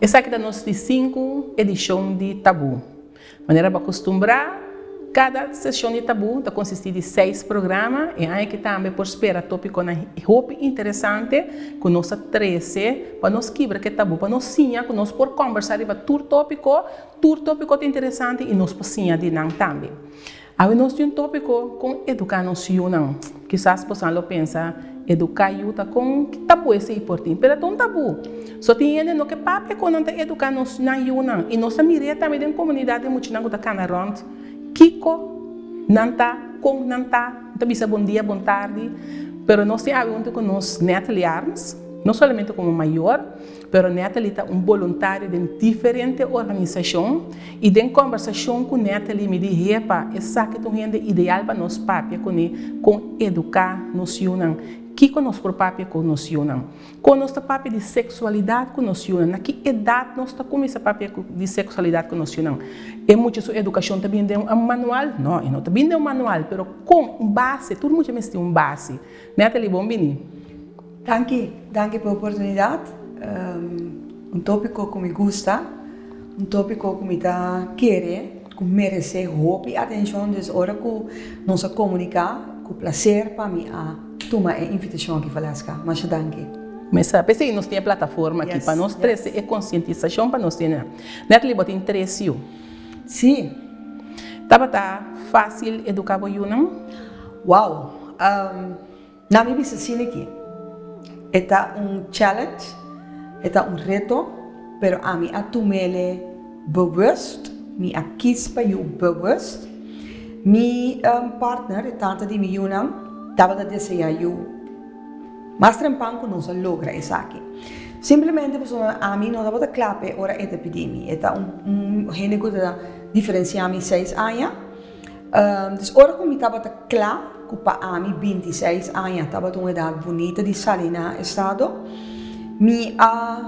Esaki ta nos di sinku edishon di Tabú. Manera bo a kustumbrá, kada seshon di Tabú ta konsistí di seis programa. E aña aki tambe por spera tópikonan hopi interesante ku nos ta trese pa nos kibra ku e tabú, pa nos siña ku nos por kòmbersá riba tur tópiko. Tur tópiko ta interesante i nos por siña di nan tambe. Awe nos tin un tópiko kon eduká nos yunan. Kisas bosan lo pensa, eduká yu ta kon? Ki tabú esei por tin? Pero ta un tabú. So tin hende no ke papia kon nan ta eduká nos nan yunan. I nos ta mir'é tambe den komunidat den muchanan ku ta kana rònt. Kiko nan ta, kon nan ta, nan ta bisa bon dia, bon tardi. Pero nos tin awe huntu ku nos Natalie Arms, no solamente komo mayor, Pero Natalie ta un boluntario den diferente organisashon i den kòmbersashon ku Natalie mi di hepa esaki ta un hende ideal pa nos papia kuné kon eduká nos yunan, kiko nos por papia ku nos yunan, kon nos ta papia di seksualidat ku nos yunan, na ki edat nos ta kuminsá papia di seksualidat ku nos yunan. E mucha su edukashon ta bini den un manual? No, e no ta bini den un manual, pero kon un base, tur mucha mester un base. Natalie, bon bini. Danki, danki pa e oportunidat. Un tópiko ku mi gusta, un tópiko ku mi ta kere ku meresé hopi atenshon, dus ora ku nos a komuniká ku plaser pa mi a tuma e invitashon aki Valeska. Masha danki. Mester a p'esei nos tin e plataforma aki pa nos trese e konsientisashon pa nos tin. Natalie, bo tin tres yu. Sí. Tabata fásil eduká bo yunan? Wow! Na mi bisa asina aki, e ta un challenge, e ta un reto, pero ami a tumele bewust, mi a kies pa yu bewust. Mi partner, e tanta di mi yunan, tabata desea yu mas trempan ku nos a logra esaki. Simplemente pasobra ami no tabata kla p'e ora e ta pidi mi. E ta un hende ku ta diferensia mi seis aña. Dus ora ku mi tabata kla ku pa ami bintiseis aña tabata un edat bunita di sali na estado, mi a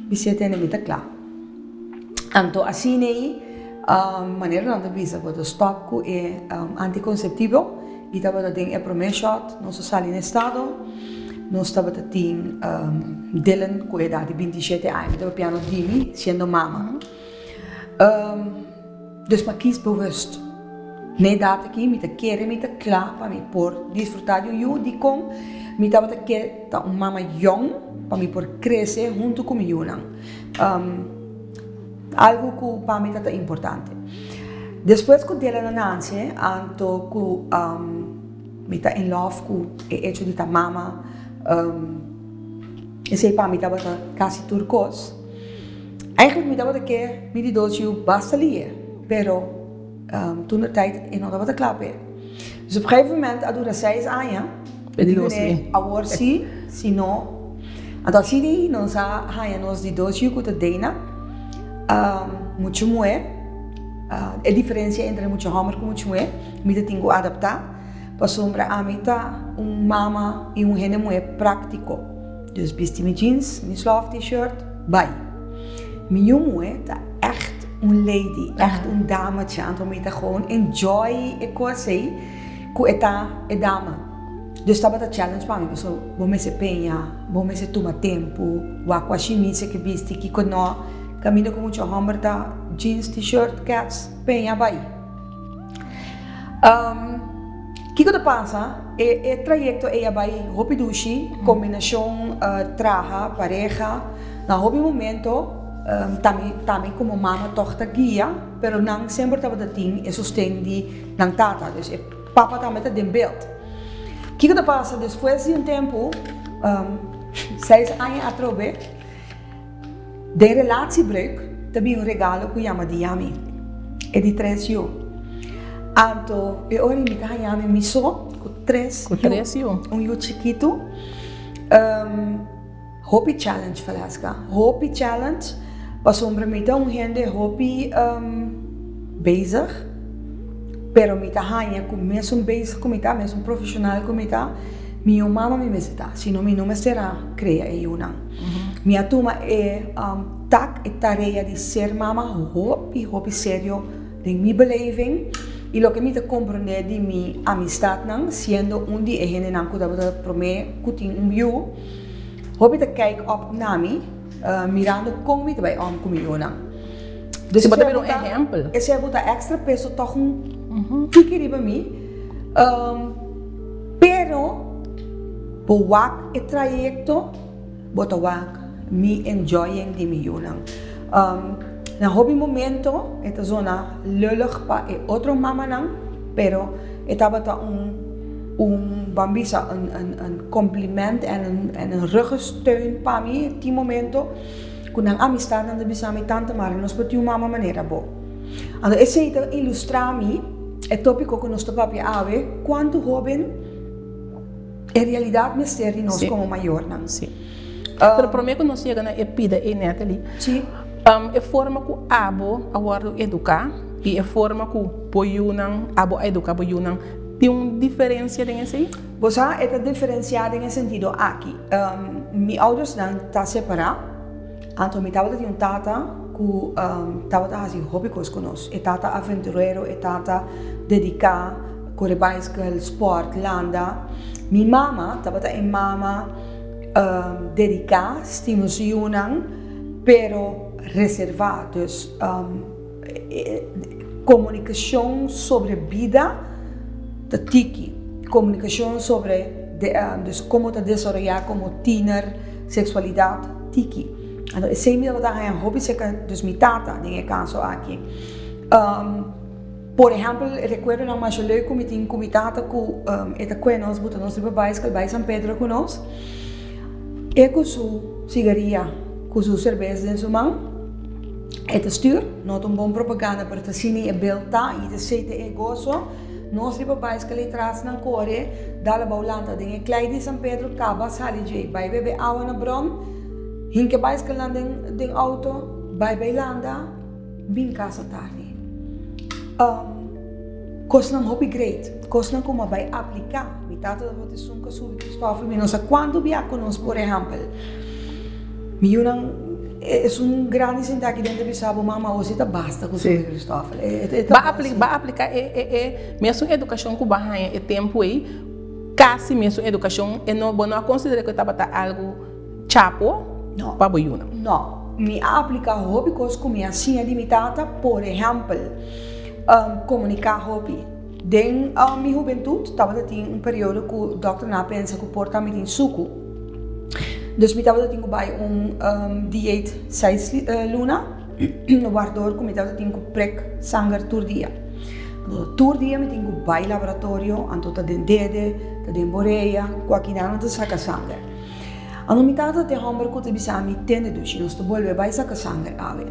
bis'é tende mi ta kla. Anto asina ei manera nan ta bisa bo ta stòp ku e antikonseptivo i tabata den e promé shòt nos a sali na estado, nos tabata tin Dylan ku edat di bintishete aña, mi tabata piano di mi siendo mama. Dus pa kies bewust. Na e data aki mi ta kere mi ta kla pa mi por disfruta di un yu. Dikon mi tabata ke ta un mama yong pa mi por krese huntu ku mi yunan. Algu ku pa mi ta ta importante. Despues ku Dylan a nase anto ku mi ta in love ku e echo di ta mama esei pa mi tabata kasi tur kos. Eigenlijk mi tabata ke mi di dos yu basta liye, pero toen de tijd e no tabata kla p'e. Dus op gegeven moment a dura seis aña, mi di kuné awor si, si no. Anto asina nos a haña nos di dos yu ku ta Dana, muchu muhé, e diferensia entre mucha hòmber ku mucha muhé mi ta tin ku adaptá, pasobra ami ta un mama i un hende muhé práktiko. Dus bisti mi jeans, mi slof t-shirt, bai. Mi yu muhe ta echt un lady, echt un dametje, anto mi ta gewoon enjoy e kos ei ku e ta e dama. Dus tabata challenge pa mi pasobra bo mester peña, bo mester tuma tempu, wak kua shimis e ke bisti, kiko no. Kaminda ku mucha hòmber ta jeans, t-shirt, kèts, peña, bai. Kiko ta pasa? E e trayekto ei a bai hopi dushi, kombinashon traha, pareha. Na hopi momento ta mi ta mi komo mama tòg ta guia, pero nan semper tabata tin e sosten di nan tata, dus e papa tambe ta den beld. Kiko ta pasa? Despues di un tempu, seis aña atrobe, Den relatiebreuk ta bin un regalo ku yama Diami, e di tres yu. Anto e ora mi ta haña mi mi so ku tres Ku tres yu. Un yu chikitu. Hopi challenge Valeska, hopi challenge pasobra mi ta un hende hopi bezig, pero mi ta haña ku mesun bezig ku mi ta, mesun profeshonal ku mi ta. Mihó mama mi mester ta, sino mi no mester a krea e yunan. Mi a tuma e tak, e tarea di ser mama hopi, hopi serio den mi beleving i loke mi ta komprondé di mi amistatnan, siendo un di e hendenan ku tabata promé ku tin un yu, hopi ta kijk op na mi, mirando kon mi ta bai om ku mi yunan. Dus bo ta bira un ehèmpel. Esei a buta èkstra peso tòg un tiki riba mi. Pero bo wak e trayekto, bo ta wak mi enjoying di mi yunan. Na hopi momento e ta zona lullig pa e otro mamanan, pero e tabata un un ban bisa un un compliment en un ruggensteun pa mi tin momento ku nan amistadnan ta bisa mi, Tante Mari, nos por tin un mama manera bo. Anto esei ta ilustra mi e tópiko ku nos ta papia awe, kuantu hóben en realidat mester di nos komo mayornan. Sí. Pero promé ku nos yega na e pida ei, Natalie, e forma ku abo a wòrdu eduká i e forma ku bo yunan, abo a eduká bo yunan, tin un diferensia den esei? Bo sa, e ta diferensiá den e sentido aki, Mi oudersnan ta separá. Anto mi tabata tin un tata ku tabata hasi hopi kos ku nos. E tata aventurero, e tata dediká, kore baiskel, spòrt, landa. Mi mama tabata e mama dediká, stima su yunan, pero reservá. Dus komunikashon sobre bida ta tiki. Komunikashon sobre dus komo ta desaroyá komo tiner, seksualidat. Tiki. Anto esei mi tabata haña hopi serka dus mi tata den e kaso aki. Por ehèmpel, e rekuerdonan masha leuk ku mi tin ku mi tata ku e ta kue nos buta nos riba baiskel bai San Pedro ku nos. E ku su sigaria, ku su serbes den su man, e ta stür. No ta un bon propaganda pero ta asina e beeld ta i ta esei ta e goso. Nos riba baiskel ei tras nan kore, dal abou lanta den e klei di San Pedro, kaba sali djei, bai bebe awa na bron, hinka e baiskelnan den den outo, bai bai landa, bin kasa tardi. Kosnan hopi great, kosnan ku mi a bai apliká. Mi tata tabata esun ku a subi Christoffel, mi no sa kuantu bia ku nos, por ehèmpel. Mi yunan esun grandi sinta aki den ta bisa bo mama awo si ta basta ku subi Christoffel. Ba ba aplika e e e mesun edukashon ku bo a haña e tempu ei, kasi mesun edukashon, e no bo no a konsidera ku e tabata algu chapo pa bo yunan? No, mi a aplika hopi kos ku mi a siña di mi tata, por ehèmpel, komuniká hopi. Den mi hubentut tabata tin un periodo ku dòkternan a pensa ku por ta mi tin suku. Dus mi tabata tin ku bai un dieet seis luna, wardor ku mi tabata tin ku prek sanger tur dia. Tur dia mi tin ku bai laboratorio, anto ta den dede, ta den borea, ku akinan nan ta saka sanger. Anto mi tata ta e hòmber ku ta bisa mi, Tende dushi, nos ta bolbe bai saka sanger awe.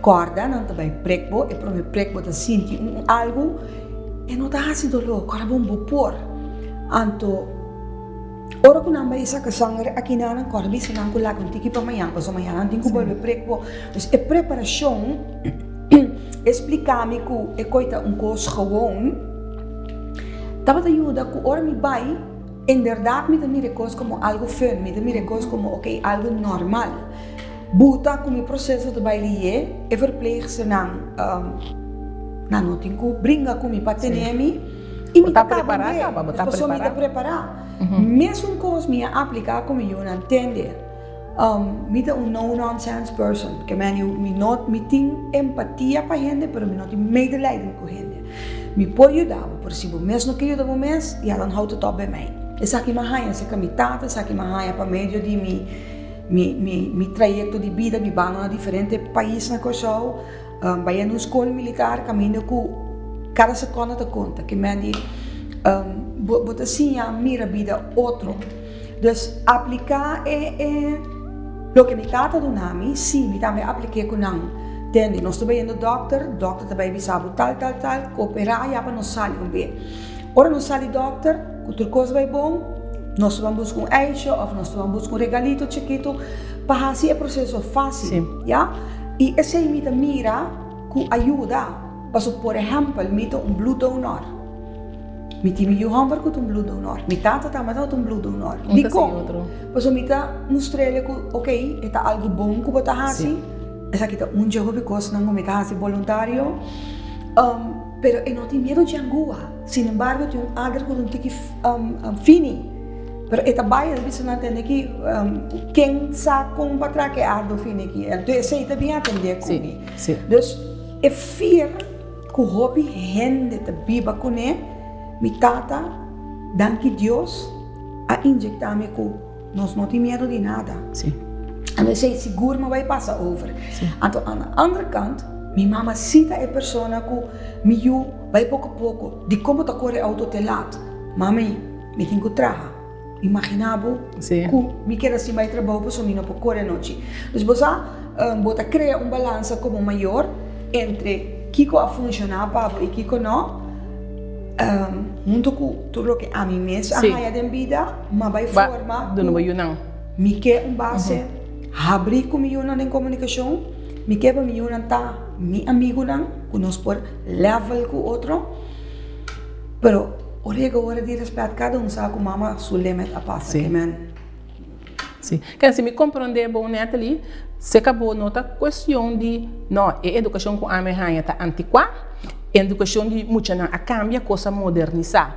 Kòrda, nan ta bai prek bo, e promé prek bo ta sinti un algu, e no ta hasi doló, kòrda bon bo por. Anto, ora ku nan bai saka sanger akinan, nan kòrda bisa nan ku laga un tiki pa mañan, pasobra mañan nan tin ku bolbe prek bo. Dus e preparashon, e splika mi ku e koi ta un kos gewon, tabata yuda ku ora mi bai, inderdat mi ta mira e kos komo algu fun, mi ta mira e kos komo oke, algu normal. Buta ku mi proseso ta bai lié, e verpleegsternan nan no tin ku bringa ku mi pa tene mi i mi ta kaba be, pasobra mi ta prepará. Mesun kos mi a apliká ku mi yunan tende. Mi ta un no nonsense person, ke men mi no mi tin empatia pa hende pero mi no tin medelijden ku hende. Mi por yuda bo, pero si bo mes no ke yuda bo mes, ya dan houdt het op bij mij. Esaki mi a haña serka mi tata, esaki mi a haña pa medio di mi Mi mi mi trayekto di bida mi banda na diferente pais na Kòrsou, bai na un skol militar kaminda ku kada sekonda ta konta. Ke men di bo bo ta siña mira bida otro. Dus apliká e e loke mi tata duna mi, si mi tambe aplik'é ku nan. Tende, nos ta bayendo dòkter, dòkter ta bai bisa bo tal tal tal, koperá ya pa nos sali un be. Ora nos sali dòkter, ku tur kos bai bon, nos ta ban buska un ijsje òf nos ta ban buska un regalito chikitu pa hasi e proseso fásil, ya. I esei mi ta mira ku a yuda. Pasobra, por ehèmpel, mi ta un bloeddonor. Mi tin mi yu hòmber ku ta un bloeddonor. Mi tata tambe tabata un bloeddonor. Un ta sigui Dikon? otro. Pasobra mi ta mustr'el ku ok, e ta algu bon ku bo ta hasi. Esaki ta un dje hopi kosnan ku mi ta hasi boluntario. Pero e no tin miedu dje angua. Sin embargo tin un ader ku ta un tiki fini. Pero e ta bai, e ta bisa nan tende ki ken sa kon pa traka e ardo fini aki. Anto esei ta bin atendé ku mi. Dus e fear ku hopi hende ta biba kuné, mi tata, danki Dios, a injektá mi ku nos no tin miedu di nada. Anto esei sigur mi a bai pasa over. Anto aan de andere kant, mi mama si ta e persona ku mi yu bai poko poko, dikon bo ta kore outo te lat? Mami, mi tin ku traha. Imaginá bo ku mi keda sin bai trabou pasobra mi no por kore anochi. Dus bo sa, bo ta krea un balansa komo mayor entre kiko a funshoná pa bo i kiko no, huntu ku tur loke ami mes a haña den bida, m'a bai forma ku mi ke un base habrí ku mi yunan den komunikashon, mi ke pa mi yunan ta mi amigunan ku nos por level ku otro. Pero ora yega ora di respet kada un sa ku mama su limit a pasa Sí. ke men. Sí. Ken si mi komprondé bo Natalie, seka bo no ta kuestion di no e edukashon ku ami haña ta antikuá, e edukashon di muchanan a kambia, kos a modernisá.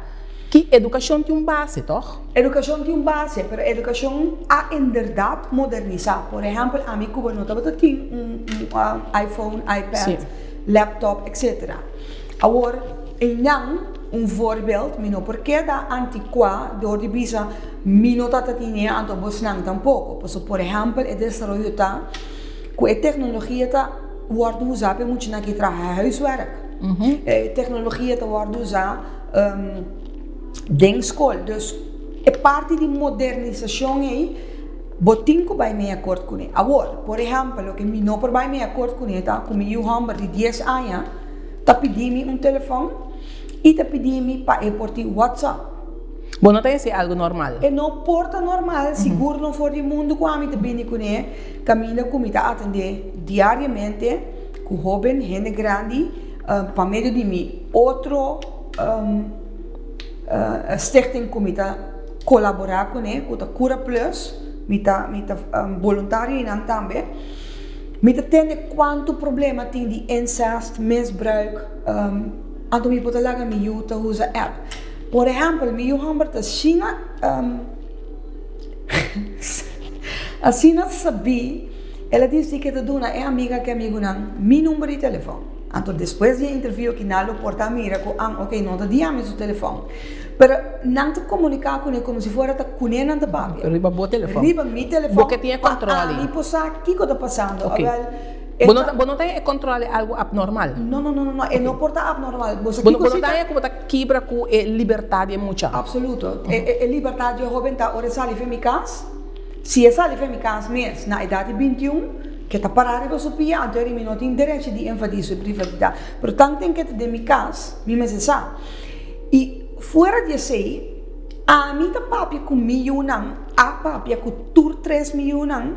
Ki edukashon tin un base, tòg? Edukashon tin un base, pero edukashon a inderdat modernisá. Por ehèmpel, ami ku bo no tabata tin un un iPhone, iPad, Sí. laptop, etcetera. Awor, einan, un voorbeeld, mi no por keda anticuá dor di bisa mi no ta ta tine anto bosnan tampoco. Pasobra, por ehempel, e desaroyo ta cu e tecnologia ta wordo usa pa e muchanan ki traha huiswerk. E tecnologia ta wordo usa den scol. Dus, e parti di modernisacion ei bo tin cu bay mee akort cune. Awor, por ehempel, loke mi no por bay mee akort cune ta cu mi yiu homber di dies aña, ta pidi mi un telefòn i ta pidi mi pa e por tin WhatsApp. Bo no ta hasi algu normal. E no por ta normal, sigur no for di mundu ku ami ta bini kuné, kaminda ku mi ta atendé diariamente ku hóben, hende grandi, pa medio di mi otro stichting ku mi ta kolaborá kuné, ku ta Cura Plus, mi ta mi ta boluntario einan tambe. Mi ta tende kuantu problema tin di incest, misbruik, anto mi por ta laga mi yu ta usa app. Por ehèmpel, mi yu hòmber ta asina asina sabí, el a disí ke ta duna e amiga ku e amigunan mi number di telefòn. Anto despues di e interviu aki nan lo por ta mira ku an oke no ta di ami su telefòn. Pero nan ta komuniká kuné komo si fuera ta kuné nan ta papia. Riba bo telefòn. Riba mi telefòn. Bo ke tin e kòntròl. Pa ami por sa kiko ta pasando. Oké. Awèl, e Bo no ta. ta, bo no ta e kòntròl e algu apnormal. No, no, no, no, no. E no por ta apnormal. Bo sa Bo no, kiko bo no si ta ta. haña ku bo ta kibra ku e libertat di e mucha. Apsoluto. E, e, e libertat di e hóben ta ora e sali fen mi kas. Si e sali fen mi kas mes na edat di bintiun, ke ta pará riba su pia, anto eri mi no tin derecho di invadí su privatidat. Pero tanten ke ta den mi kas, mi mester sa. I fuera di esei, ami ta papia ku mi yunan, a papia ku tur tres mi yunan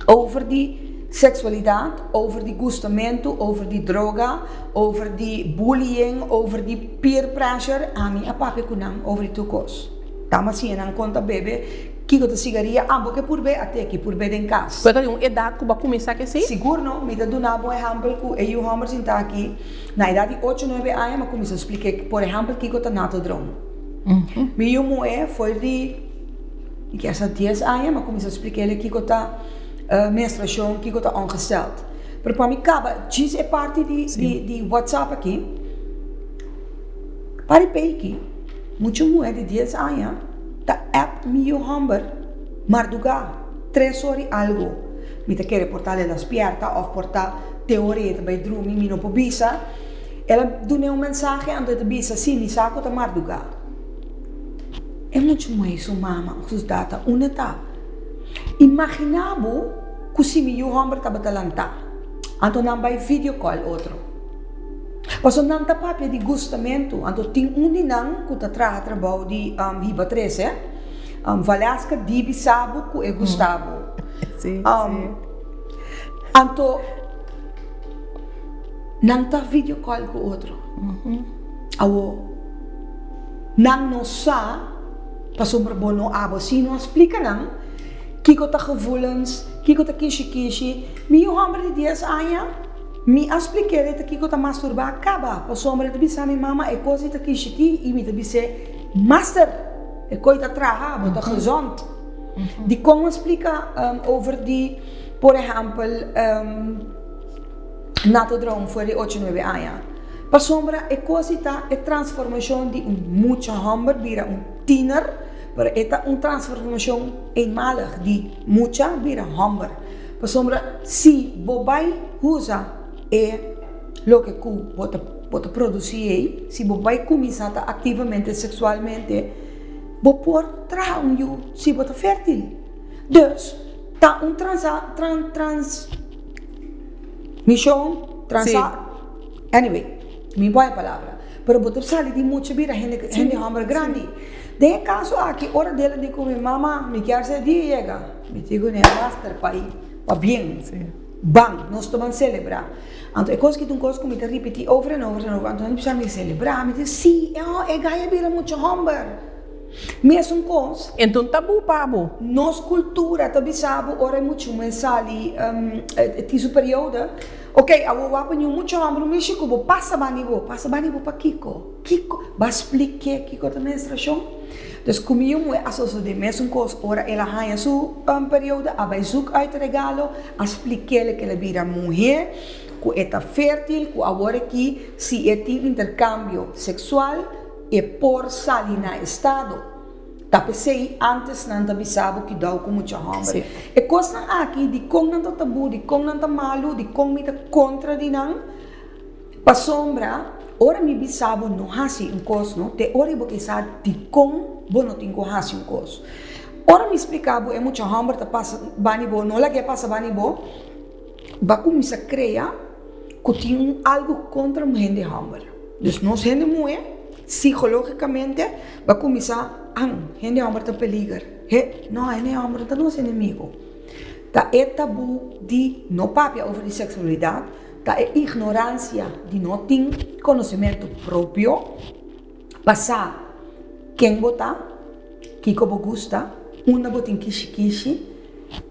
over di seksualidat, over di gustamentu, over di droga, over di bullying, over di peer pressure, ami a papia ku nan over di tur kos. Tama siña nan kon ta bebe, kiko ta sigaria, abo ke purb'é, a teki purb'é den kas. Pero ta di un edat ku bo a kuminsá ku esei? Sigur no, mi ta duna bo ehèmpel ku e yu hòmber sintá aki. Na edat di ocho nuebe aña mi a kuminsá splik'é por ehèmpel kiko ta natodron. Mi yu muhé for di mi kier sa dies aña mi a kuminsá splik'é kiko ta menstruashon, kiko ta ongesteld. Pero pa mi kaba djis e parti di di whatsapp aki, pari peiki mucha muhé di dies aña ta app mi yu hòmber mardugá tres ora i algu. Mi ta kere por ta el a spierta òf por ta te ora e ta bai drumi mi no por bisa. El a dun'é un mensahe anto e ta bisa, Sí, mi sa ku ta mardugá. E mucha muhé su mama òf su tata unda ta? Imaginá bo ku si mi yu hòmber tabata lantá, anto nan bai video call otro. Pasobra nan ta papia di gustamentu, anto tin un di nan ku ta traha trabou di hiba trese, Valeska dibi sa bo ku e gusta bo. Anto nan ta video call ku otro. Awo, Nan no sa, pasobra bo no abo si no a splika nan kiko ta gevoelens, kiko ta kishi kishi. Mi yu hòmber di dies aña, mi a splik'é ta kiko ta masturbá kaba, pasobra e ta bisa mi, Mama, e kos ei ta kishi ki, i mi ta bis'é, Master, e koi ta traha, bo ta gezond. Dikon a splika over di, por ehèmpel, Nato droom for di ocho nuebe aña. Pasobra e kos ei ta e transformashon di un mucha hòmber bira un tiner, pero e ta un transformashon eenmalig di mucha bira hòmber. Pasobra si bo bai usa e loke ku bo ta bo ta produsí ei, si bo bai kuminsá ta aktivamente seksualmente, bo por traha un yu si bo ta fértil. Dus ta un transa tran trans. Mishon, transa, anyway, mi bo e palabra. Pero bo ta sali di mucha bira hende hende homber grandi. Den e kaso aki, ora Dylan di ku mi, Mama, mi kier sa e dia yega. Mi di ku ne, Master, pai, pabien. Ban, nos ta ban selebrá. Anto e kos ki ta un kos ku mi ta ripití over en over en over. Anto nan bisa mi selebrá. Mi di, sí, e gai a bira mucha homber. Mesun kos. Enton tabú pa bo. Nos kultura ta bisa bo ora e muchu men sali tin su periodo, ok awor wak pa niun muchu hòmber un mishi ku bo pasa bani bo, pasa bani bo pakiko? Kiko? Ba splik'é kiko ta menstruashon? Dus ku mi yu muhé a sosodé mesun kos ora el a haña su periodo a bai zoek uit regalo a splik'é ke el a bira muhé ku e ta fértil ku awor aki si e tin interkambio seksual E por sali na estado. Ta p'esei antes nan ta bisa bo kidou ku mucha hòmber. E kosnan aki, dikon nan ta tabú, dikon nan ta malu, dikon mi ta kontra di nan? Pasobra ora mi bisa bo no hasi un kos, no, te ora bo ke sa dikon bo no tin ku hasi un kos. Ora mi splika bo e mucha hòmber ta pasa bani bo, no lag'é pasa bani bo, bo a kuminsá krea ku tin un algu kontra un hende hòmber. Dus nos hende muhé psicologicamente ba cuminsa an hende homber ta peliger he no hende homber no ta nos enemigo ta e tabu di no papia over di sexualidad ta e ignorancia di no tin conocimento propio pa sa ken bo ta kico bo gusta unda bo tin kishi kishi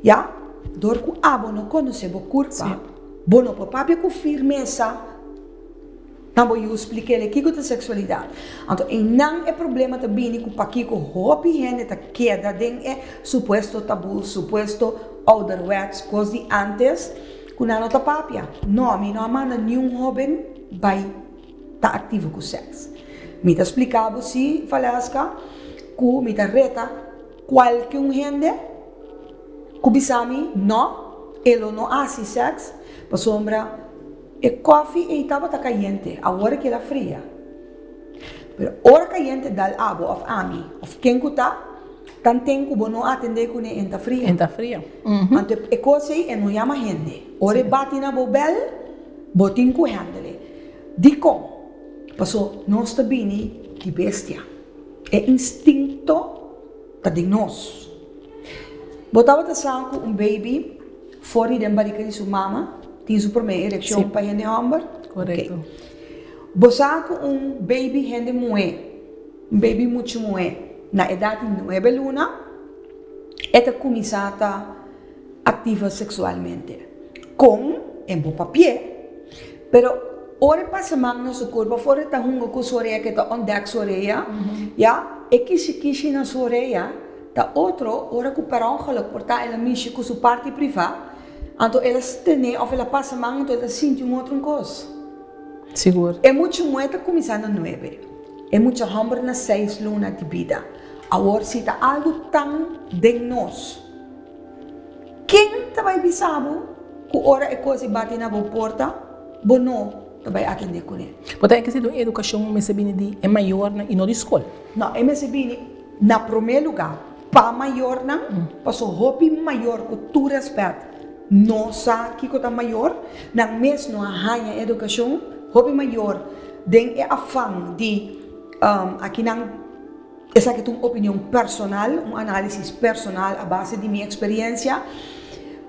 ya dor cu abo no conoce bo curpa bo no por papia cu firmesa. Nan bo yu splik'el kiko ta seksualidat. Anto einan e problema ta bini ku pakiko hopi hende ta keda den e supuesto tabu, supuesto ouderwets, kos di antes ku nan no ta papia. No, mi no a manda niun hoben bai ta aktivo ku sèks. Mi ta splika bo si, Valeska, ku mi ta reta kualke un hende ku bisa mi no, e lo no hasi sèks pasobra. E kofi ei tabata kayente, awor e keda fria. Pero ora kayente dal abo of ami of ken ku ta, tanten ku bo no atendé kuné en ta fria. En ta fria. Anto e kos ei e no yama hende. Ora e bati na bo bèl, bo tin ku hèndele. Dikon? Paso nos ta bini di bestia. E instinto ta den nos. Bo tabata sa ku un baby for di den barika di su mama tin su promé erekshon pa hende hòmber? Korekto. Bo sa ku un baby hende muhé, un baby muchu muhé, na edat di nuebe luna e ta kuminsá ta aktivo seksualmente kon e bo papié, pero ora e pasa man na su kurpa of ora e ta hunga ku su orea ke ta òntdèk su orea, ya, e kishi kishi na su orea ta otro ora ku per ongeluk por ta el a mishi ku su parti privá, anto el a stené òf el a pasa man anto el ta sinti un otro kos. Sigur. E mucha muhé ta kuminsá na nuebe, e mucha hòmber na seis luna di bida. Awor si ta algu tan den nos. Ken ta bai bisa bo ku ora e kos ei bati na bo porta, bo no ta bai atendé kuné? Bo ta ekisí un edukashon mester bini di e mayornan i no di skol. No, e mester bini na promé lugá pa mayornan, paso hopi mayor ku tur rèspèt no sa kiko ta mayor, nan mes no a haña edukashon, hopi mayor den e afan di akinan. Esaki ta un opinion personal, un análisis personal a base di mi eksperiencia.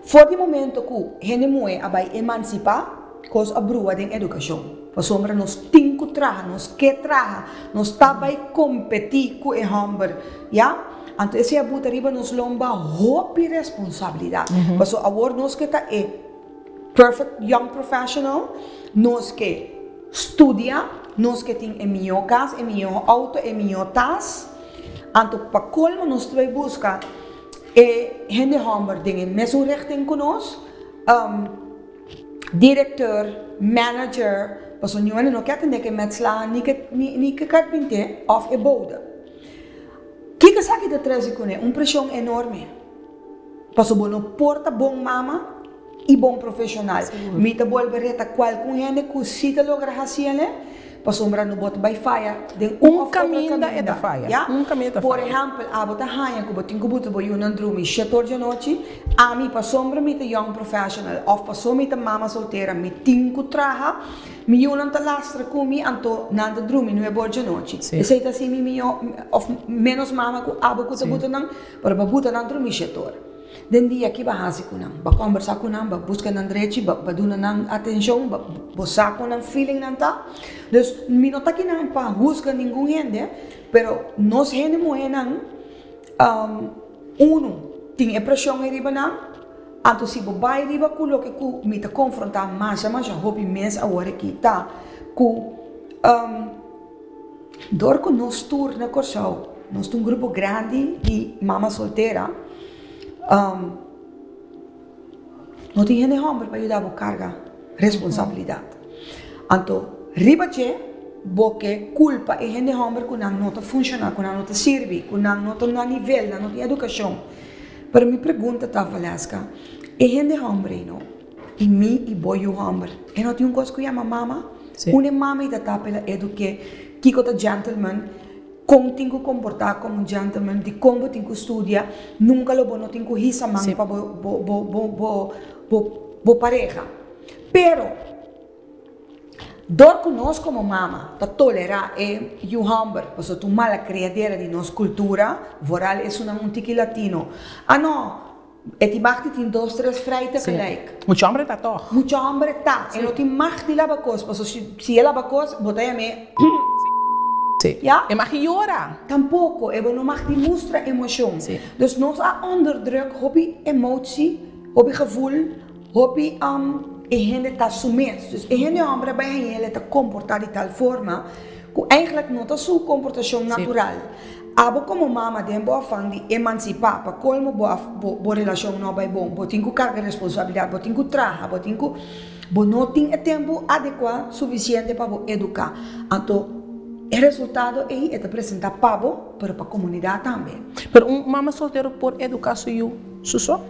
For di momento ku hende muhé a bai emansipá, kos a brua den edukashon. Pasobra nos tin ku traha, nos ke traha, nos ta bai kompetí ku e hòmber, ya. Anto esei a buta riba nos lomba hopi responsabilidat. Pasobra awor nos ke ta e perfect young professional, nos ke studia, nos ke tin e mihó kas, e mihó outo, e mihó tas. Anto pa kolmo nos ta bai buska e hende hòmber den e mesun richting ku nos, directeur, manager, pasobra niun hende no ke atendé ku e metselaar ni ku ni ku e karpinté òf e bode. Kiko esaki ta trese kuné? Un preshon enorme. Pasobra bo no por ta bon mama i bon profeshonal. Mi ta bolbe reta kualkun hende ku si ta logra hasi el'e, pasobra no bo ta bai faya den un òf otro kaminda. Ya? Por ehèmpel, abo ta haña ku bo tin ku buta bo yunan drumi shetor djanochi, ami pasobra mi ta young professional òf pasobra mi ta mama soltera mi tin ku traha, Mi yunan ta lastra ku mi, anto nan ta drumi nuebe or djanochi. Esei ta hasi mi mihó òf ménos mama ku abo ku ta buta nan, pero bo buta nan drumi shete or. Den dia ki bo a hasi ku nan? Bo a kòmbersá ku nan, bo a buska nan drechi, bo a duna nan atenshon, bo sa kon nan feelingnan ta? Dus mi no ta kinan pa husga ningun hende, pero nos hende muhénan, Unu, tin e preshon ei riba nan, anto si bo bai riba ku loke ku mi ta konfrontá masha masha hopi mes awor aki ta ku dor ku nos tur na Kòrsou nos ta un grupo grandi di mama soltera no tin hende hòmber pa yuda bo karga responsabilidat. Anto riba dje bo ke kulpa e hende hòmber ku nan no ta funshoná, ku nan no ta sirbi, ku nan no ta na nivel, nan no tin edukashon. Pero mi pregunta ta, Valeska, e hende hòmber ei no, i mi i bo yu hòmber, e no tin un kos ku yama mama? Un e mama ei ta tapa el a eduk'é kiko ta gentleman, kon tin ku komportá komo un gentleman, dikon bo tin ku studia, nunka lo bo no tin ku hisa man pa bo bo bo bo bo bo pareha. Pero, dor ku nos komo mama ta tolerá e yu hòmber, pasobra ta un mala kriadera di nos kultura, vooral esunnan un tiki latino, ah no, e tin mag di tin dos tres vrij tegelijk. Mucha hòmber ta tòg. Mucha hòmber ta. E no tin mag di laba kos, pasobra si e laba kos, bo ta yam'é. Ya? E mag di yora. Tampoko, e bo no mag di mustra emoshon. Dus nos a onderdruk hopi emotie, hopi gevoel. Hopi e hende ta su mes. Dus e hende homber a bai haña el e ta komportá di tal forma ku eigenlijk no ta su komportashon natural. Abo komo mama den bo afan di emansipá pa kolmo bo bo relashon no a bai bon, bo tin ku karga responsabilidat, bo tin ku traha, bo tin ku bo no tin e tempu adekuá sufisiente pa bo eduká. Anto e resultado ei e ta presentá pa bo pero pa komunidat tambe. Pero un mama soltero por eduká su yu su so?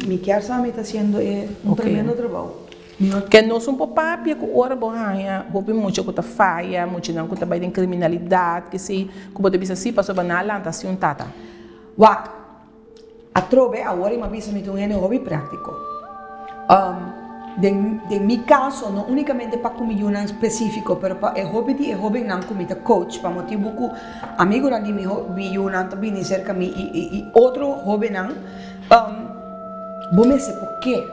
Mi kier sa mi ta haciendo e un tremendo trabou. Mi no. Ke nos un por papia ku ora bo haña hopi mucha ku ta faya, muchanan ku ta bai den kriminalidat, kesei, ku bo ta bisa si pasobra nan a lanta sin un tata. Wak, atrobe awor i mi a bisa mi ta un hende hopi práktiko. Den den mi kaso no únikamente pa ku mi yunan spesífiko pero pa e hopi di e hóbennan ku mi ta coach pa motibu ku amigunan di mi mi yunan ta bini serka mi i i i otro hóbennan bo mester por ke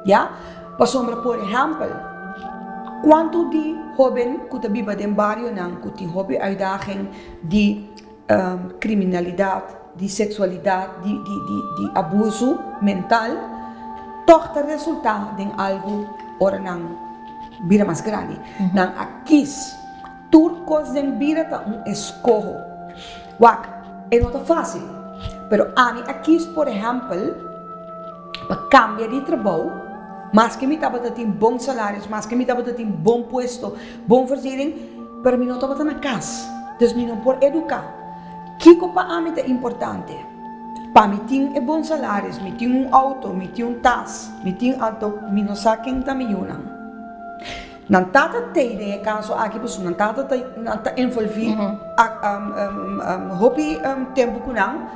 ya pasobra por ehèmpel kuantu di hóben ku ta biba den barionan ku tin hopi uitdaging di kriminalidat, di seksualidat, di di di di abusu mental tòg ta resultá den algu ora nan bira mas grandi. Nan a kis. Tur kos den bida ta un eskoho. Wak, e no ta fásil, pero ami a kis por ehèmpel pa kambia di trabou, maske mi tabata tin bon salaris, maske mi tabata tin bon puesto, bon versiering, pero mi no tabata na kas, dus mi no por eduká. Kiko pa ami ta importante? Pa mi tin e bon salaris, mi tin un outo, mi tin un tas, mi tin anto mi no sa ken ta mi yunan. Nan tata t'ei den e kaso aki pasobra nan tata ta nan ta envolví hopi tempu ku nan,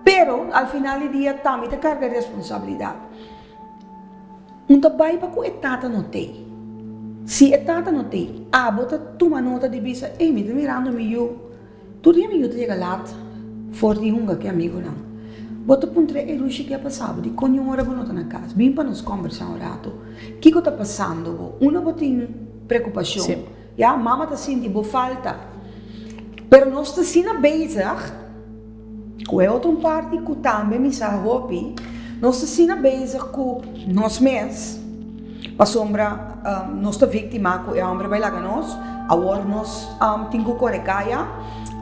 pero al final di dia tambe ta karga responsabilidat. Un ta bai pa ku e tata no t'ei. Si e tata no t'ei, abo ta tuma nota di bisa, ey mi ta mirando mi yu. Tur dia mi yu ta yega lat for di hunga ku e amigunan. Bo ta puntra e Rushi ke a pasa bo? Dikon niun ora bo no ta na kas? Bin pa nos kombersá un ratu. Kiko ta pasando bo? Unda bo tin preokupashon? Ya, mama ta sinti bo falta. Pero nos ta asina bezig ku e otro parti ku tambe mi sa hopi, nos ta asina bezig ku nos mes, pasobra nos ta víktima ku e hòmber bai laga nos, awor nos tin ku kore kaya,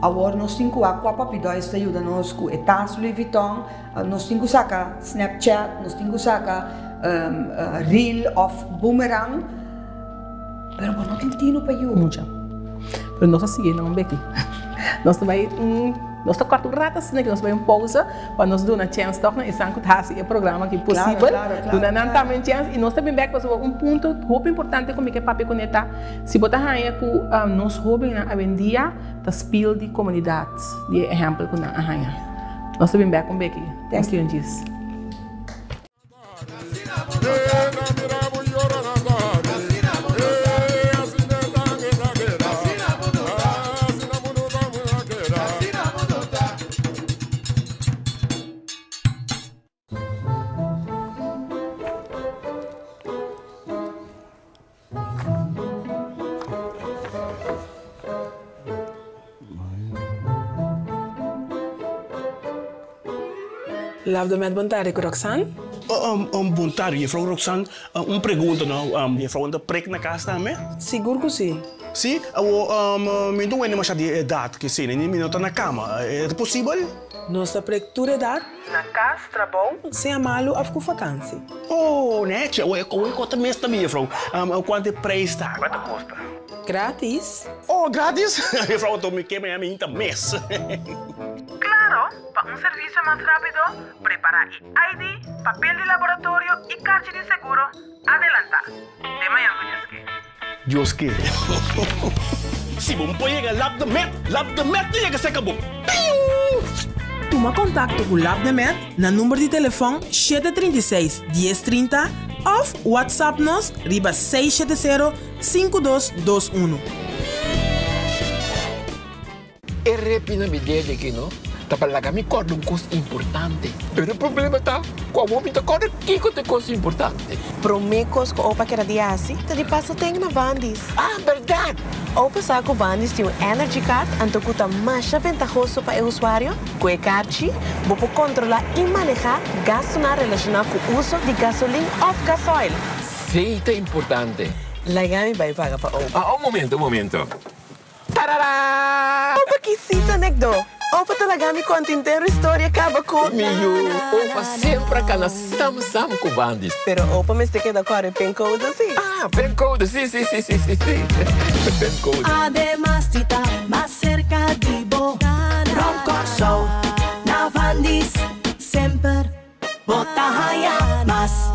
awor nos tin ku wak kua papidois ta yuda nos ku e tas Louis Vuitton, nos tin ku saka Snapchat, nos tin ku saka reel òf boomerang. Pero bo no tin tinu pa yu. Mucha. Pero nos a sigui nan un beki. Nos ta bai un, nos ta kòrta un rato asina ki nos bai un pousa pa nos duna chèns tòg na esnan ku ta hasi e programa aki posibel. Duna nan tambe un chèns i nos ta bin bèk pasobra un punto hopi importante ku mi ke papia kuné ta si bo ta haña ku nos hóbennan awendia ta spil di komunidat di e ehèmpel ku nan a haña. Nos ta bin bèk un beki. Nos tin un djis. Love the Met Bon tardi ku Roxanne. Bon tardi jefrouw Roxanne. Un pregunta no, jefrouw ta prek na kas tambe? Sigur ku si. Si? Awor mi no ta wende masha di edat kesei, ni mi no ta na kama. E ta posibel? Nos ta prek tur edat, na kas, trabou, sea malu òf ku fakansi. Oh, nechi! Awor e kota mes ta mi, jefrouw. Kuantu e preis ta? Kuantu ta kosta? Gratis. Oh, gratis? Jefrouw, anto mi ke mañana mi hinta mes. Klaro, pa un servisio mas rápido, prepará e ID, papel di laboratorio i karchi di seguro adelantá. Te mañan ku Dios ke. Dios ke. Si bo por yega Lab de Met, Lab de Met ta yega serka bo. Piu! Tuma kontakto ku Lab de Met na number di telefòn 736 10 30 òf WhatsApp nos riba 670 5221. E repi na mi dede aki no ta pa laga mi kòrda un kos importante. Pero e problema ta ku awor mi ta kòrda kiko ta e kos importante. Promé kos ku opa keda di hasi ta di pasa ten na Vandy's. Ah, bèrdat! Opa sa ku Vandy's tin un Energy Card anto ku ta masha ventahoso pa e usuario. Ku e karchi bo por kontrolá i manehá gastunan relashoná ku uso di gasolin òf gasoil. Sí, ta importante. Laga mi bai paga pa opa. Ah, un momento, un momento. Tarara! Opa kisita nekdo. Opa ta laga mi konta intero historia kaba ku. Mi yu, opa semper a kana sam sam ku Bandis. Pero opa mester keda kòrda e pincode si. Ah, pincode, si, si, si, si, si, si. Pincode. Ademas di ta mas serka di bo, rònt Kòrsou, na Vandis, semper bo ta haña mas.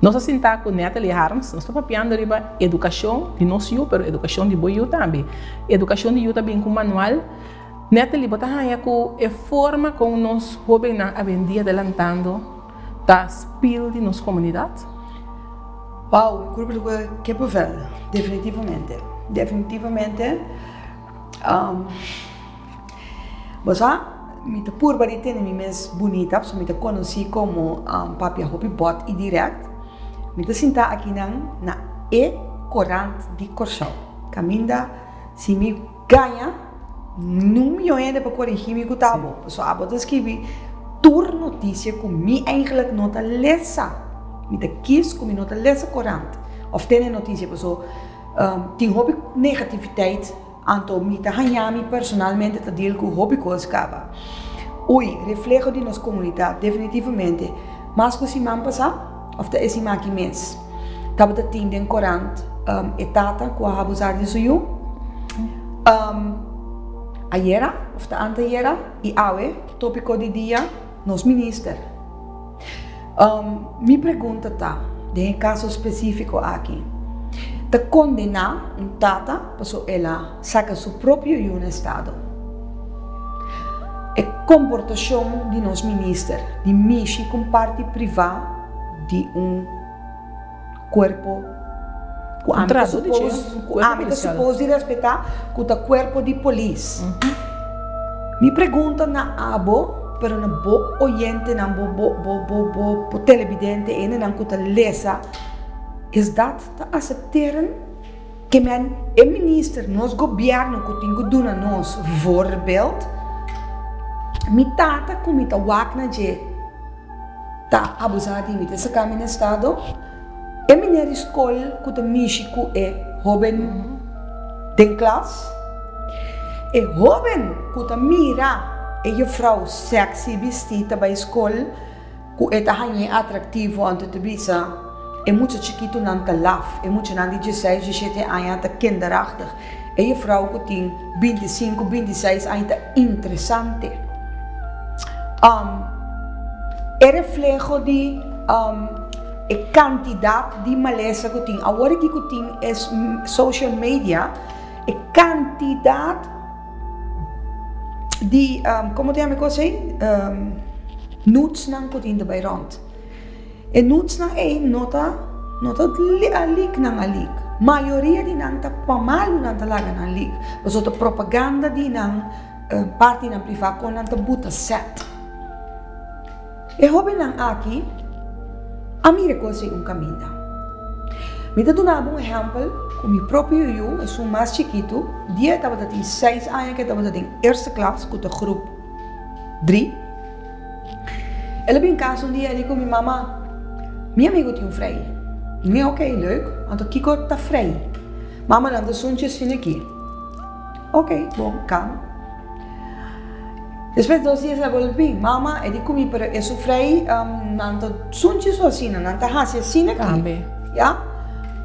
Nos a sinta ku Natalie Harms, nos ta papiando riba edukashon di nos yu, pero edukashon di bo yu tambe. Edukashon di yu ta bin ku manual. Natalie, bo ta haña ku e forma kon nos hóbennan awendia ta lantando ta spil di nos komunidat? Wow, mi kurpa ta ku kippenvel, definitivamente, definitivamente. Bo sa, mi ta purba di tene mi mes bunita, pasobra mi ta konosí komo papia hopi bòt i dirèkt. Mi ta sintá akinan na e korant di Kòrsou, kaminda si mi gaña, Nun mió hende pa korigí mi ku ta abo. Pasobra abo ta skibi tur notisia ku mi eigentlik no ta lesa. Mi ta kis ku mi no ta lesa korant òf tene notisia pasobra tin hopi negativiteit anto mi ta haña mi personalmente ta deal ku hopi kos kaba. Ui, refleho di nos komunidat definitivamente. Mas ku siman pasá òf ta e siman aki mes tabata tin den korant e tata ku a abusá di su yu. Ayera of ta antayera y awe topico di dia nos minister. Mi pregunta ta den e caso specifico aki ta condena un tata paso el a saca su propio yu na estado? E comportacion di nos minister di mishi cu un parti priva di un cuerpo. Ku ami ta suppose, ku ami ta suppose di respetá, ku ta kuerpo di polis. Mi pregunta na abo, pero na bo oyentenan, bo bo bo bo bo bo telebidente, hendenan ku ta lesa, is dat ta asepteren? Ke men e minister, nos gobièrnu ku tin ku duna nos voorbeeld, mi tata ku mi ta wak na dje ta abusá di mi, ta saka mi na estado. E meneer di skol ku ta mishi ku e hóben den klas. E hóben ku ta mira e jufrou sèksi bistí ta bai skol ku e ta hañ'é atraktivo anto ta bisa e mucha chikitunan ta laf, e muchanan di dieseis, dieshete aña ta kinderachtig, e jufrou ku tin bintisinku, bintiseis aña ta interesante. E refleho di. E kantidat di malesa ku tin awor aki ku tin e social media, e kantidat di komo ta yama e kos ei? Nudes-nan ku tin ta bai rònt. E nudes-nan ei no ta no ta leak nan a leak. Mayoria di nan ta pa malu nan ta laga nan leak. Pasobra ta propaganda di nan partinan privá kon nan ta buta sèt. E hóbennan aki a mira kos ei un kaminda. Mi ta duna bo un ehèmpel ku mi propio yu, esun mas chikitu, dia e tabata tin seis aña ku e tabata den eerste klas, ku ta grup dri. El a bin kas un dia e di ku mi, Mama, mi amigu tin un frei. Mi, Ok, leuk. Anto kiko ta frei? Mama, nan ta sunchi asina aki. Ok, bon, kan. Despues dos dias a bolbi, mama e di ku mi pero e sufrei nan ta sunchi su asina, nan ta hasi asina aki. Tambe. Ya.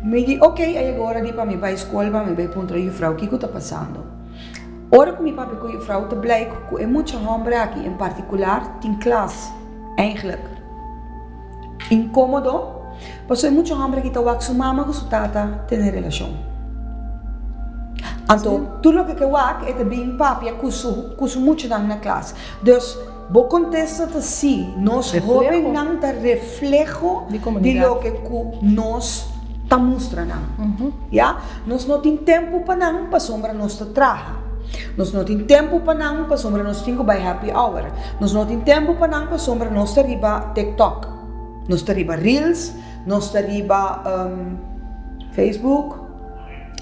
Mi di ok, a yega ora di pa mi bai skol pa mi bai puntra jufrou kiko ta pasando. Ora ku mi papia ku jufrou ta blijk ku e mucha homber aki en partikular tin klas eigenlijk inkomodo pasobra e mucha homber aki ta wak su mama ku su tata tene relashon. Anto tur loke ke wak e ta bin papia ku su ku su muchanan na klas. Dus bo kontesta ta si, nos hobennan ta refleho di loke ku nos ta mustra nan. Ya, nos no tin tempu pa nan pasobra nos ta traha. Nos no tin tempu pa nan pasobra nos tin ku bai happy hour. Nos no tin tempu pa nan pasobra nos ta riba TikTok. Nos ta riba reels, nos ta riba Facebook.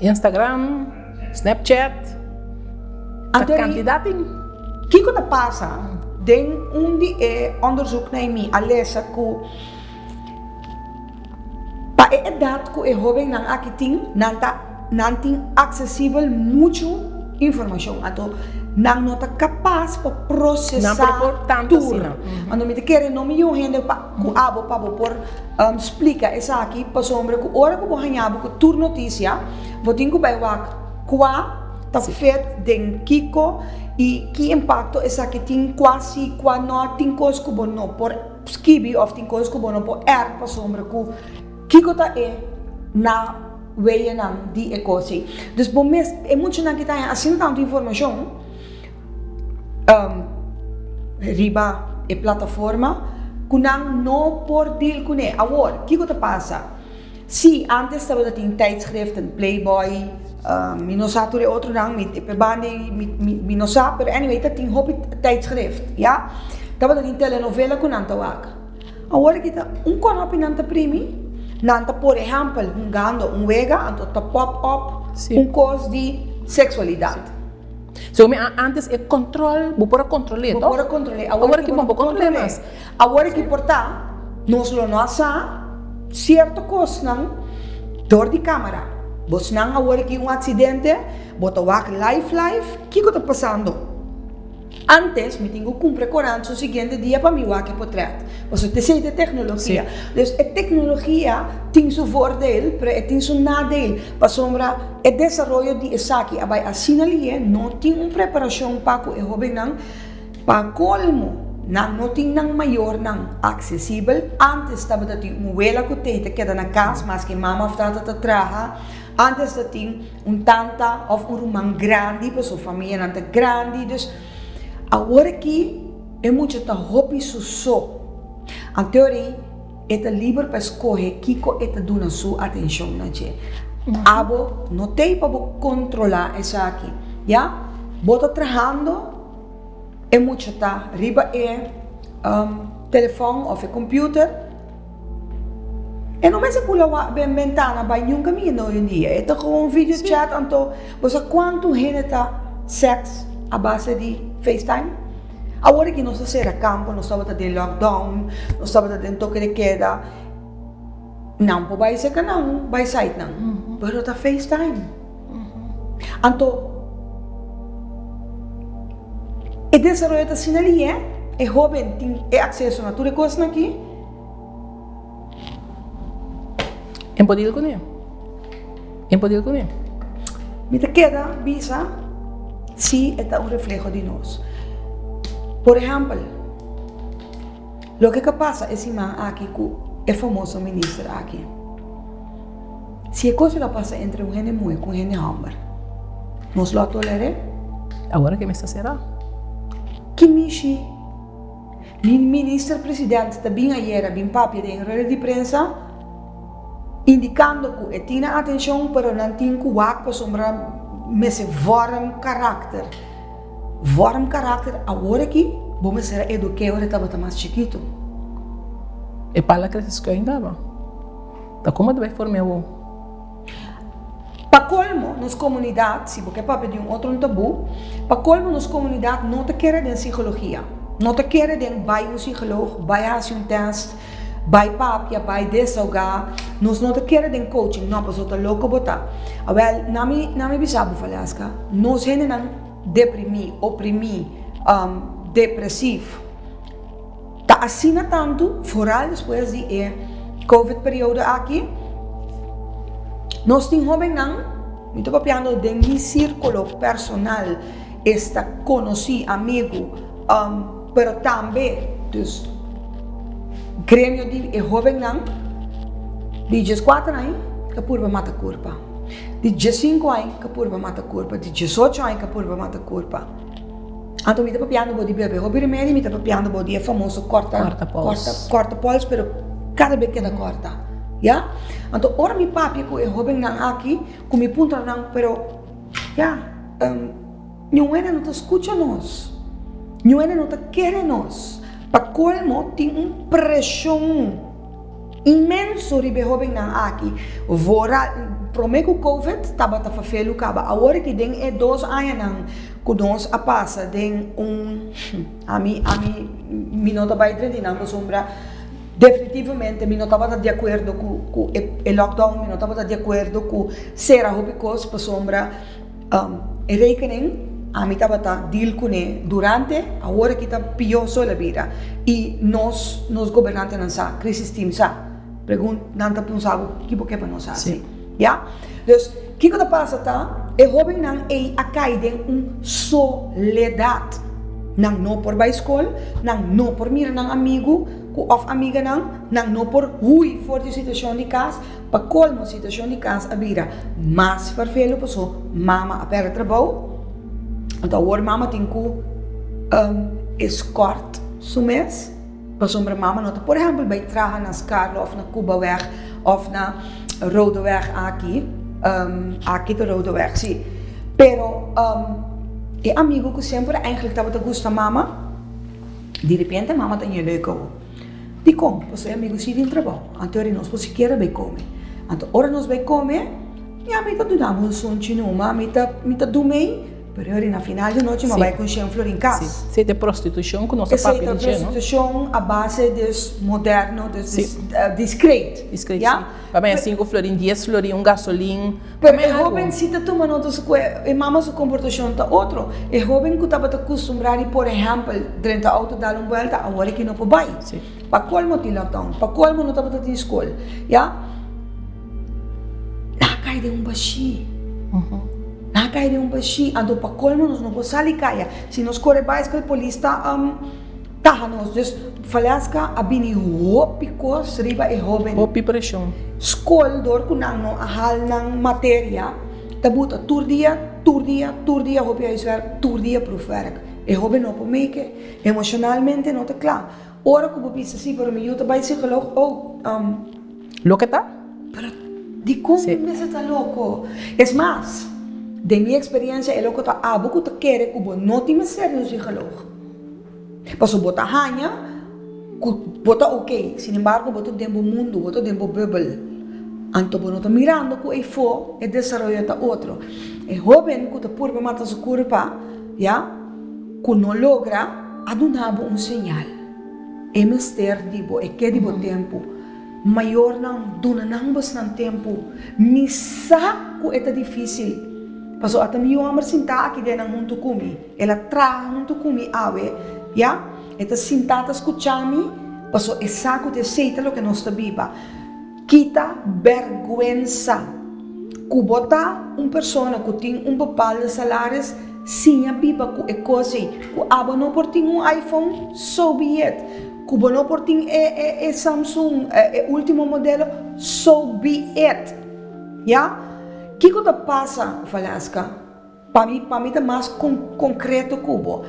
Instagram, Snapchat, ta kantidat tin. Kiko ta pasa? Den un di e onderzoeknan mi a lesa ku pa e edat ku e hóbennan aki tin, nan ta nan tin aksesibel muchu informashon. Anto nan no ta kapas pa prosesá tur. Anto mi ta kere no mi yu hende pa. Ku abo pa bo por splika esaki pasobra ku ora ku bo haña bo ku tur notisia bo tin ku bai wak kua ta fet den kiko i ki impakto esaki tin kua si kua no tin kos ku bo no por skibi òf tin kos ku bo no por èrt pasobra ku kiko ta e na weyenan di e kos ei dus bo mes e muchanan ki ta haña asina tantu informashon. riba e plataforma ku nan no por deal kuné. Awor, kiko ta pasa? Si antes tabata tin tijdschriften, Playboy, mi no sa tur e otronan, mi e banda ei mi no sa, pero anyway ta tin hopi tijdschrift, ya. Tabata tin telenovela ku nan ta wak. Awor aki ta un konopi nan ta primi, nan ta por ehèmpel hungando un wega, anto ta pop up un kos di seksualidat. Segun mi antes e control, bo por a control'é, Bo toch? por a control'é. Awor aki bo no por control'é mas. Awor aki por ta, nos lo no a sa cierto cosnan door di camera. Bosnan awor aki un accidente, bo ta wak live live kico ta pasando. Antes mi tin ku kumpra korant su siguiente dia pa mi wak e potret. Pasobra t'esei ta e teknologia. Dus e teknologia tin su voordeel, pero e tin su nadeel. Pasobra e desaroyo di esaki a bai asina lihe, no tin un preparashon pa ku e hóbennan. Pa kolmo, nan no tin nan mayornan aksesibel. Antes tabata tin un wela ku tei ta keda na kas maske mama òf tata ta traha. Antes ta tin un tanta of un ruman grandi pasobra famianan ta grandi dus awor aki e mucha ta hopi su so anto ori e ta liber pa skohe kiko e ta duna su atencion na dje. Abo no t'ei pa bo kontrolá esaki, ya. Bo ta trahando, e mucha ta riba e telefòn òf e computer. E no mester bula wak den bentana bai niun kaminda hoy en dia. E ta gewoon video chat anto bo sa kuantu hende ta sèks a base di FaceTime? Awor aki nos ta sera kampo, nos tabata den lockdown, nos tabata den toke de keda. Nan por bai serka nan, bai site nan, pero ta FaceTime. Anto e desaroyo ta asina lihe, e hoben tin e akseso na tur e kosnan aki. En por deal kuné. En por deal kuné. Mi ta keda bisa si e ta un refleho di nos. Por ehèmpel, loke ka pasa e siman aki ku e famoso minister aki. Si e kos lo a pasa entre un hende muhé ku un hende hòmber, nos lo a toler'é? Awor ke mester será? Ki mishi Mi minister president ta bin ayera bin papia den rueda di prensa indicando cu e tin nan atencion pero nan tin cu wak pasobra mester vorm karakter. Vorm karakter awor aki bo mester a eduke ora e tabata mas chikito. E pala crece schuin daba. Ta como ta bay forme awor? Pa colmo, nos comunidad, si bo ke papia di un otro un tabú, pa colmo nos comunidad no ta kere den psicologia, no ta kere den bai un psicoloog, bai haci un test, bai papia, bai desahoga, nos no ta kere den coaching, no, pasobra ta loco bo ta. Awel, na mi, na mi bisa bo, Valeska, nos hendenan deprimi, oprimi, depresief, Ta asina tantu, foral despues di e Covid periodo aki, nos tin hobennan, mi ta papiando den mi sirkulo personal, esta konosí, amigu, pero tambe dus gremio di e hobennan di dieskuater aña ka purba mata kurpa, di diesinku aña ka purba mata kurpa, di diesocho aña ka purba mata kurpa. Anto mi ta papiando bo di bebe hopi remedi, mi ta papiando bo di e famoso korta Korta pols. korta korta pols, pero kada bes keda korta, ya. Anto ora mi papia ku e hobennan aki, ku mi puntra nan, pero ya, niun hende no ta skucha nos, niun hende no ta kere nos. Pa kolmo tin un preshon inmenso riba e hobennan aki, vooral prome ku covid tabata fafelu kaba, awor ki den e dos añanan ku nos a pasa den un ami ami mi no ta bai drenti nan pasobra definitivamente mi no tabata di akuerdo ku ku e lockdown mi no tabata di akuerdo ku sera hopi kos pasobra e rekening ami tabata deal kuné durante awor aki ta pió so el a bira i nos nos gobernantenan sa crisis team sa pregun nan ta punsa bo ki bo ke pa nos hasi. Ya? Dus, kiko ta pasa ta, e hóbennan ei a kai den un soledat. Nan no por bai skol, nan no por mira nan amigu ku òf amiganan, nan no por hui for di situashon di kas. Pa kolmo, situashon di kas a bira mas ferfelu paso mama a pèrdè trabou. Anto awor mama tin ku eskòrt su mes. Pasobra mama no ta por ehempel bai traha na Scarlo of na Cubaweg of na Rodeweg aki, aki ta Rodeweg si. Pero e amigo ku semper eigenlijk tabata gusta mama, di repente mama ta ñe leuk awo. Dikon? Pasobra e amigo si tin trabou, anto eri nos por sikiera bai kome. Anto ora nos bai kome, ya mi ta duna bo un sunchi numa, mi ta mi ta dumei. Pero ori na final di nochi mi a bai ku Shen Florin kas. Sí, esei ta prostitushon ku nos a Esei papia ta di dje, no? prostitushon a base dus moderno, dus discreet. Discreet, Ya? sí. Pa baña sinku florin, dies florin, un gasolin. Pero e hoben si ta tuma nota su ku e mama su komportashon ta otro. E hoben ku tabata kustumbrá di por ehèmpel drenta outo dal un buelta, awor e ki no por bai. Pa kolmo tin lockdown, pa kolmo no tabata tin skol. Ya? Nan a kai den un bashí. Nan a kai den un bashí. Anto pa kolmo nos no por sali kaya. Si nos kore baiskel polis ta taha nos. Dus Valeska a bini hopi kos riba e hoben. Hopi preshon. Skol dor ku nan no a hal nan materia ta buta tur dia, tur dia, tur dia hopi huiswerk, tur dia proefwerk. E hoben no por meke. Emoshonalmente no ta kla. Ora ku bo bisa si pero mi yu ta bai psikoloog, oh. Loke ta? Pero Dikon mi mester ta loko? Es mas, den mi eksperensia e loko ta abo ku ta kere ku bo no tin mester di un psikoloog. Pasobra bo ta haña ku bo ta oke, sinembargo bo ta den bo mundu, bo ta den bo bùbel. Anto bo no ta mirando ku eyfó e desaroyo ta otro. E hóben ku ta purba mata su kurpa, ya, ku no logra, a duna bo un señal. E mester di bo, e ke di bo tempu. Mayornan, duna nan bosnan tempu. Mi sa ku e ta difísil, pasobra ata mi yu hòmber sintá aki den nan huntu ku mi. El a traha huntu ku mi awe, ya. E ta sintá ta skuchá mi, pasobra e sa ku ta esei ta loke nos ta biba. Kita bèrgwensa ku bo ta un persona ku tin un bepalde salaris, siña biba ku e kos ei. Ku abo no por tin un iPhone, so be it. Ku bo no por tin e e e Samsung, e último modelo, so be it. Ya. Kiko ta pasa, Valeska? Pa mi, pa mi ta mas con, concreto cu bo.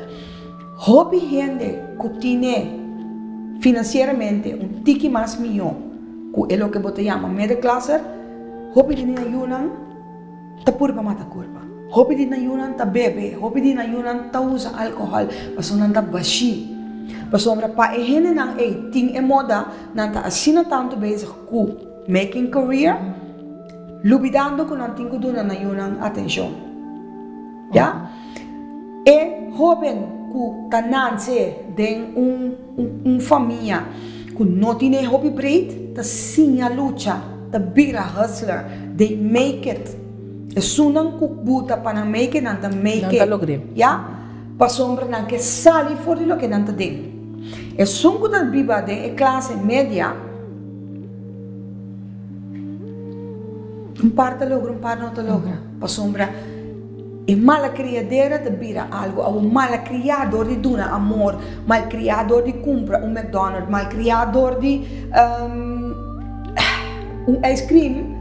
Hopi hende cu tine financieramente un tiki mas miyo cu e loke bo ta yama middenklasser, hopi di nan yunan ta purba mata curpa. Hopi di nan yunan ta bebe, hopi di nan yunan ta usa alcohol, pasobra nan ta bashi. Pasobra pa e hendenan ey tin e moda, nan ta asina tanto bezig cu making career, Lubidando ku nan tin ku duna nan yunan atenshon. Ya. E hóben ku ta nanse den un un famia ku no tin e hopi breed ta siña lucha, ta bira hustler, they make it. Esunnan ku buta pa nan make it, nan ta make it. Nan ta logr'é. Ya. Pasobra nan ke sali for di loke nan ta den. Esun ku ta biba den e klase media. Un par ta logra, un par no ta logra. Pasobra e malakriadera ta bira algu. Awor malakriá dor di duna amor, malkriá dor di kumpra un McDonald, malkriá dor di un ice cream,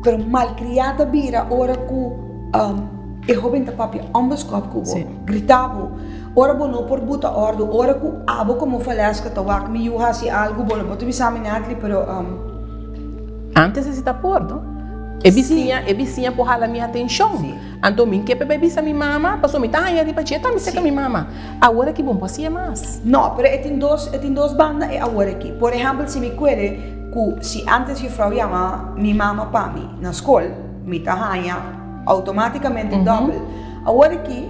pero malkriá ta bira ora ku e hoben ta papia ònbeskòp ku bo, grita bo, ora bo no por buta òrdu, ora ku abo komo Valeska ta wak mi yu hasi algu, bo lo por ta bisa mi Natly, pero. Antes esei ta por, no? E bisiña, e bisiña por hala mi atenshon. Anto mi ke p'e bisa mi mama, pasobra mi ta haña riba dje tambe serka mi mama. Awor aki bo no por hasié mas. No, pero e tin dos, e tin dos banda e awor aki. Por ehèmpel, si mi kuere ku si antes jufrou yama mi mama pa mi na skol, mi ta haña outomátikamente dòbel. Awor aki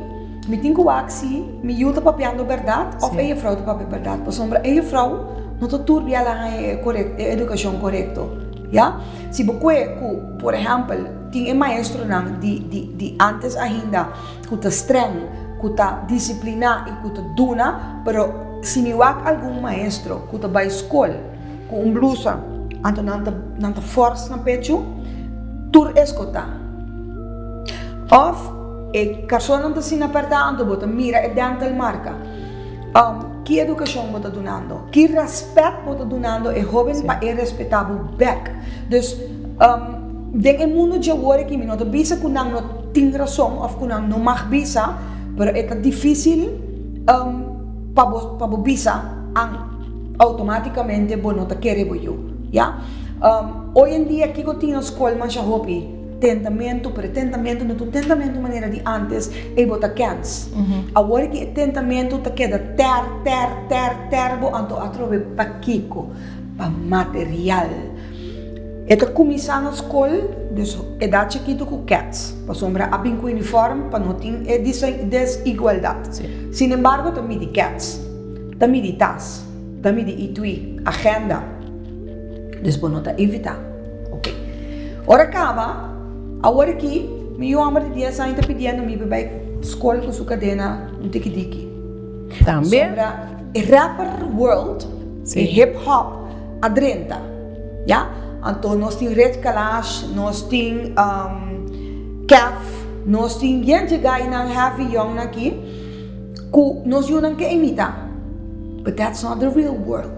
mi tin ku wak si mi yu ta papiando bèrdat òf e jufrou ta papia bèrdat, pasobra e jufrou no ta tur bia la haña e korek e edukashon korekto, ya. Si bo kue ku, por ehèmpel, tin e maestronan di di di ántes ainda ku ta strèng, ku ta disipliná i ku ta duna, pero si mi wak algun maestro ku ta bai skol ku un blusa anto nan ta nan ta fòrs nan pechu, tur eskotá. Òf e karsonnan ta asina pèrtá anto bo ta mira e dèntel marka. Ki edukashon bo ta dunando? Ki rèspèt bo ta dunando e hóben pa e respetá bo bèk? Dus, den e mundu dje awor aki mi no ta bisa ku nan no tin rason òf ku nan no mag bisa, pero e ta difísil pa bo pa bo bisa an outomátikamente bo no ta kere bo yu, ya. Oy en dia kiko tin na skol masha hopi? Tentamentu, pero e tentamentu no ta un tentamentu manera di antes, ei bo ta kens. Awor ki e tentamentu ta keda ter, ter, ter, ter bo, anto atrobe pakiko? Pa material. E ta kuminsá na skol, dus edat chikitu ku kèts, pasobra a bin ku uniform pa no tin e desigualdat. Sinembargo ta midi kèts, ta midi tas, ta midi itui, agenda. Dus bo no ta evitá. Ok. Ora kaba, awor aki, mi yu hòmber di dies aña ta pidiendo mi pa bai skol ku su kadena un tiki diki. Tambe. Pasobra e rapper world, e hip hop a drenta. Ya? Anto nos tin Rich Kalash, nos tin Kef, nos tin yen dje gainan heavy yòngnan aki ku nos yunan ke imitá. But that's not the real world.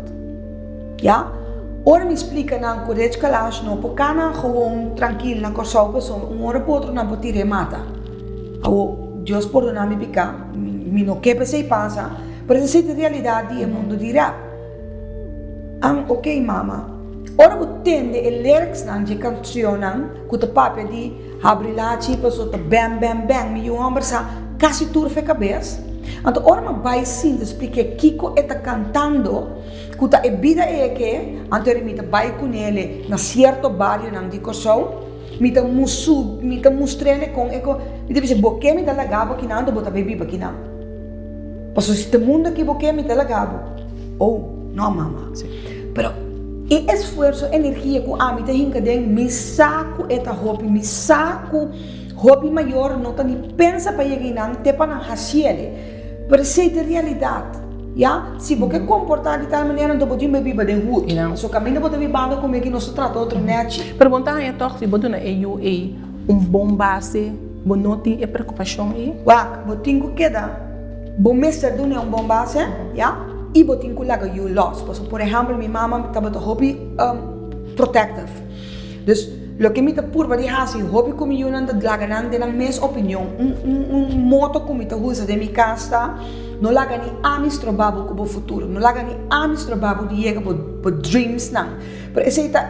Ya, ora mi splika nan ku Rich Kalash no por kana gewoon trankil na Kòrsou pasobra un ora pa otro nan por tir'é mata. Awor, Dios pordoná mi piká, mi no ke pa esei pasa, pero esei ta e realidat di e mundu di rap. An, ok mama. Ora bo tende e lyricsnan dje cancionnan cu ta papia di habri lachi paso ta bang bang bang, mi yu homber sa casi tur fe cabes. Anto ora mi a bay sinta spliké kico e ta cantando, cu ta e bida e ke, anto eri mi ta bay cunele na cierto barionan di Corsou, mi ta musu, mi ta mustrele con e co, mi ta bisa bo ke mi ta laga bo akinan anto bo ta bay biba akinan. Paso si ta mundo aki bo ke mi ta laga bo. Oh, no mama. Pero e esfuerso, energia ku ami ta hinka den, mi sa ku e ta hopi, mi sa ku hopi mayor no ta ni pensa pa yega einan te pa nan hasiele. Pero esei ta e realidat, ya. Si bo ke komportá di tal manera anto bo tin bai biba den hut. So kaminda bo ta bibando ku mi aki nos ta trata otro nèchi. Pero bo no ta haña tòg si bo duna e yu ei un bon base, bo no tin e preokupashon ei? Wak, bo tin ku keda. Bo mester dun'e un bon base, ya, i bo tin ku laga yu los. Pasobra, por ehèmpel, mi mama tabata hopi protective. Dus, loke mi ta purba di hasi hopi ku mi yunan ta laga nan den nan mes opinion. Un un un moto ku mi ta usa den mi kas ta, No laga ni ami stroba bo ku bo futuro. No laga ni ami stroba bo di yega bo bo dreamsnan. Pero esei ta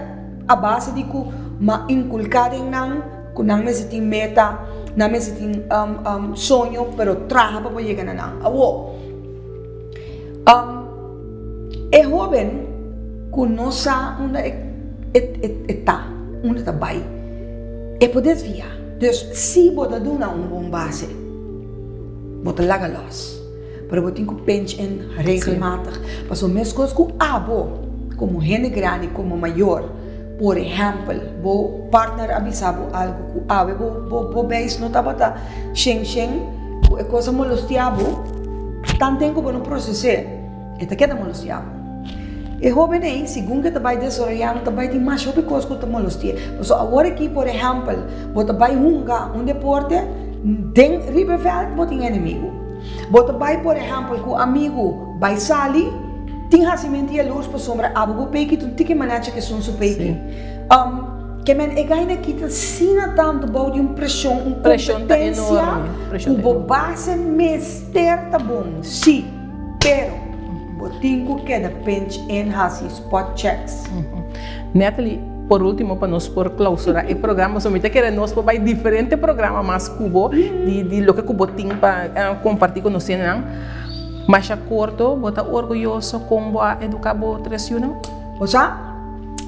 a base di ku m'a inkulká den nan. Ku nan mester tin meta, nan mester tin soño, pero traha pa por yega na nan. Awor, e hoben ku no sa unda e ta, unda e ta bai, e por desviá. Dus, si bo ta duna un bon base, bo ta laga lòs, pero bo tin ku pinch in regelmatig. Pasobra meskos ku abo komo hende grandi, komo mayor, Por ehèmpel, bo partner a bisa bo algu ku awe bo bo bo beis no tabata shen shen, ku e kos a molestiá bo, tanten ku bo no proses'é, e ta keda molestiá bo. E hóben ei, segun ku e ta bai desaroyando, ta bai tin mas hopi kos ku ta molesti'é. Pasobra awor aki, por ehèmpel, bo ta bai hunga un deporte, den riba e vèlt bo tin enemigu. Bo ta bai, por ehèmpel, ku amigu bai sali. Tin hasimenti yalurs pasobra abo bo peki ta un tiki manacha ke sun su peki. Ke men e gaina aki ta asina tantu bou di un preshon, un kompetensia ku bo base mester ta bon, si, pero bo tin ku keda pinch in hasi spot checks. Natalie, por ultimo pa nos por clausura e programa, pasobra mi ta kere nos por bai diferente programa mas ku bo di loke ku bo tin pa komparti ku nos hendenan. Masha korto, bo ta orguyoso kon bo a eduká bo tres yunan? Bo sa,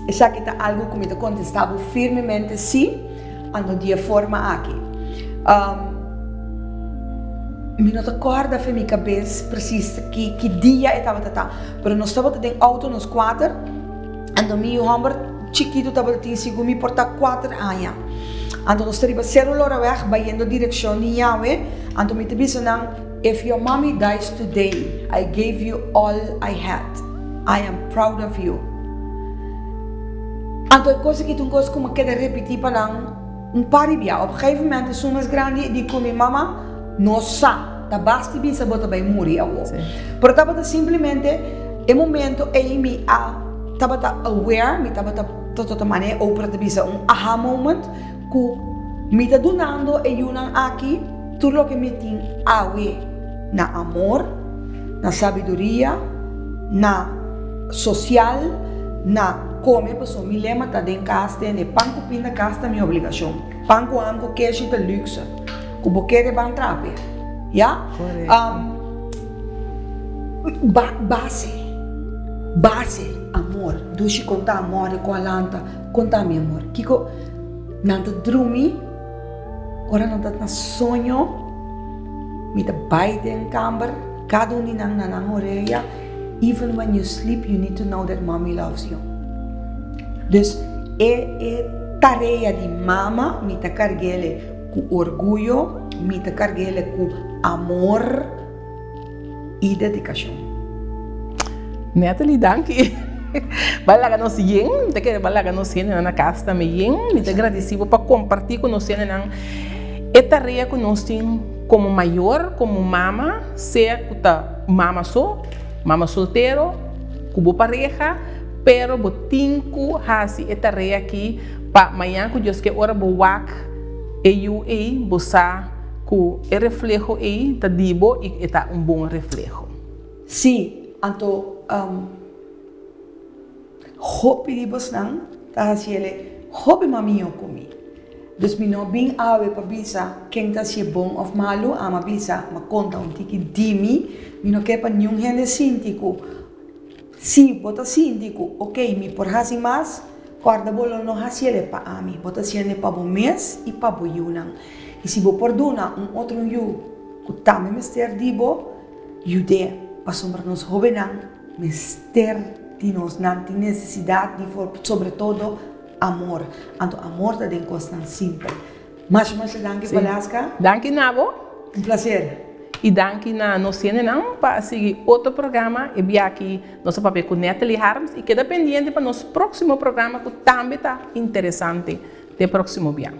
esaki ta algu ku mi ta kontestá bo firmemente sí, anto di e forma aki. Mi no ta kòrda fe mi kabes presis ki ki dia e tabata ta, pero nos tabata den outo nos kuater, anto mi yu hòmber chikitu tabata tin sigur mi por ta kuater aña. Anto nos ta riba Seru Loraweg bayendo direkshon di Yahwe, anto mi ta bisa nan, If your mommy dies today, I gave you all I had. I am proud of you. Anto e kos aki ta un kos ku mi a keda repití pa nan un par di bia. Op gegeven moment esun mas grandi di ku mi mama no sa, ta basta bisa bo ta bai muri awor. Pero tabata simplemente e momento ei mi a tabata aware, mi tabata ta manera Oprah ta bisa un aha moment ku mi ta dunando e yunan aki. Tur loke mi tin awe na amor, na sabiduria, na sosial, na kome pasobra mi lema ta den kas tende pan ku pinda kas ta mi obligashon. Pan ku ham ku keshi ta lukse ku bo kere ban trape ya. Base base amor dushi konta amor ku a lanta konta mi amor kiko nan ta drumi. Ora nan ta na soño, mi ta bai den kamber, kada un di nan na nan orea, Even when you sleep, you need to know that mommy loves you. Dus e e tarea di mama mi ta karg'ele ku orguyo, mi ta karg'ele ku amor i dedikashon. Natalie, danki. Bo a laga nos yen, mi ta kere bo a laga nos hendenan na kas tambe yen. Mi ta gradisí bo pa kompartí ku nos hendenan e tarea ku nos tin komo mayor, komo mama, sea ku ta mama so, mama soltero, ku bo pareha, pero bo tin ku hasi e tarea aki pa mañan ku Dios ke ora bo wak e yu ei, bo sa ku e refleho ei ta di bo i e ta un bon refleho. Sí, anto Hopi di bosnan ta hasiele hopi mas mihó ku mi. Dus mi no bin awe pa bisa ken ta hasié bon òf malu, ama bisa ma konta un tiki di mi. Mi no ke pa niun hende sinti ku si bo ta sinti ku ok mi por hasi mas, kòrda bo lo no hasiele pa ami, bo ta hasiende pa bo mes i pa bo yunan. I si bo por duna un otro yu ku tambe mester di bo, yud'é, pasobra nos hóbennan mester di nos, nan tin nesesidat di sobre todo amor. Anto amor ta den kosnan simpel. Masha masha danki Valeska. Danki na bo. Un placer. I danki na nos hendenan pa a sigui otro programa. E bia aki nos a papia ku Natalie Harms i keda pendiente pa nos próksimo programa ku tambe ta interesante. Te próksimo bia.